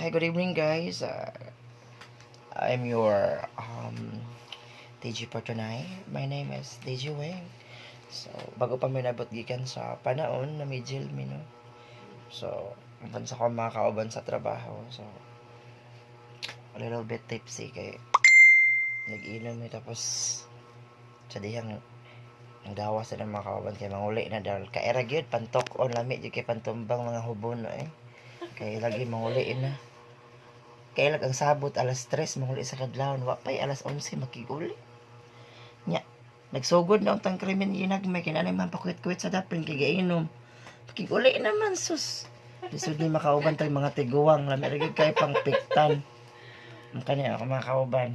Hi, good evening, guys. I'm your DJ for tonight. My name is DJ Weng. So, bago pa mi nabot gikan sa panaon na may mi, no? So, uban sa ko mga kauban sa trabaho. So, a little bit tipsy kay nag-inom mi, tapos sa dihang ang gawas sa mga kauban kay manguli na dahil kaera gyud pantok on lami gyud kay pantumbang mga hubon, no, eh. Kay lagi manguli na. Kay lag ang sabot alas 3 manguli sa kadlawon, wa pay alas 11 makiguli. Nya, nagsugod na ang tang krimen ginagmay kay nanay man pakuwit-kuwit sa dapin kay gainom. Makiguli naman, sus. Lisod ni makauban tag mga tiguang, lami ra gyud kay pang piktan. Ang kani ako mga kauban.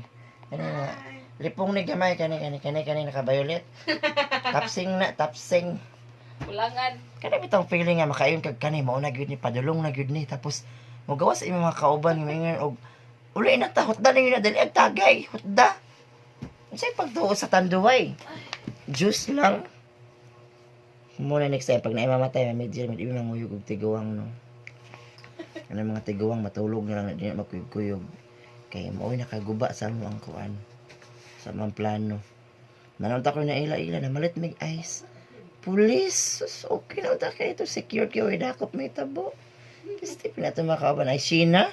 Kani nga lipong ni gamay kani kani kani kani naka-violet. Tapsing na, tapsing. Kulangan. Kani bitong feeling nga makayon kag kani mao na gyud ni, padulong na gyud ni, tapos mogawas sa imong mga kauban nga maingon og uli na ta, hutda na yun na, dali ang tagay hutda. Unsay pagtuo sa Tanduay? Juice lang muna. Next time pag naimamatay may medyo may manguyog og tiguang, no? Ano, mga tiguang matulog na lang, di na magkuyog-kuyog kay mao'y nakaguba sa amo ang kuan sa among plano. Manunta ko na ila-ila na malit mig ice. Pulis! Sus, okay na unta kay ito. Secured kayo. Dakop may tabo. Step na ito mga kauban. Ay, Sheena.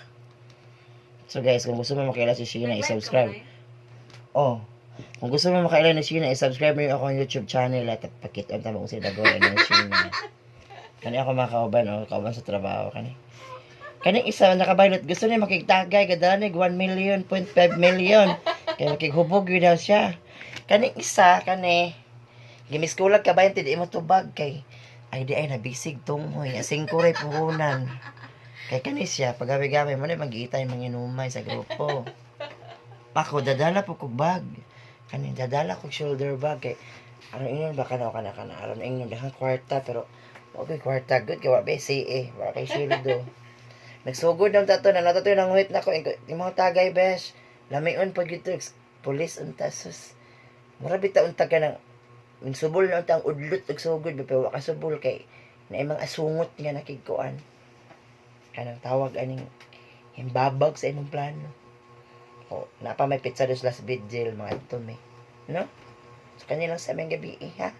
So guys, kung gusto mo makaila si Sheena, i-subscribe. Oh. Kung gusto mo makaila ni Sheena, i-subscribe mo yung akong YouTube channel at pakita ang tama kung sila gawin ng Sheena. Kani ako mga kauban, oh, kauban sa trabaho. Kani. Kani isa nakabaylot, gusto niya makigtagay, gadala ni 1 million, 0.5 million. Kaya makighubog yun daw siya. Kani isa, kani, gimiskulag ka ba yung di mo tubag kay ay di ay nabisig tunghoy asing ko ray puhunan kay kani siya pagabi-gabi mo na magiita yung mga inumay sa grupo. Ako dadala po kog bag, kani dadala kog shoulder bag kay aron ingon ba kana kana kana aron ingon dahang kwarta, pero okay kwarta good kay wa ba CA, wa kay sweldo. Nagsugod ng tato na natuto nang wait na ko yung mga tagay besh lamion pag ito police unta, sus, mura bitaw unta ka ng min subol na unta ang udlot og sugod ba, pero wa ka subol kay na imang asungot nga nakigkuan kanang tawag aning himbabag sa imong plano. O napa may pizza dos last vigil mga adto mi, no? So kanilang sa aming gabi eh, ha.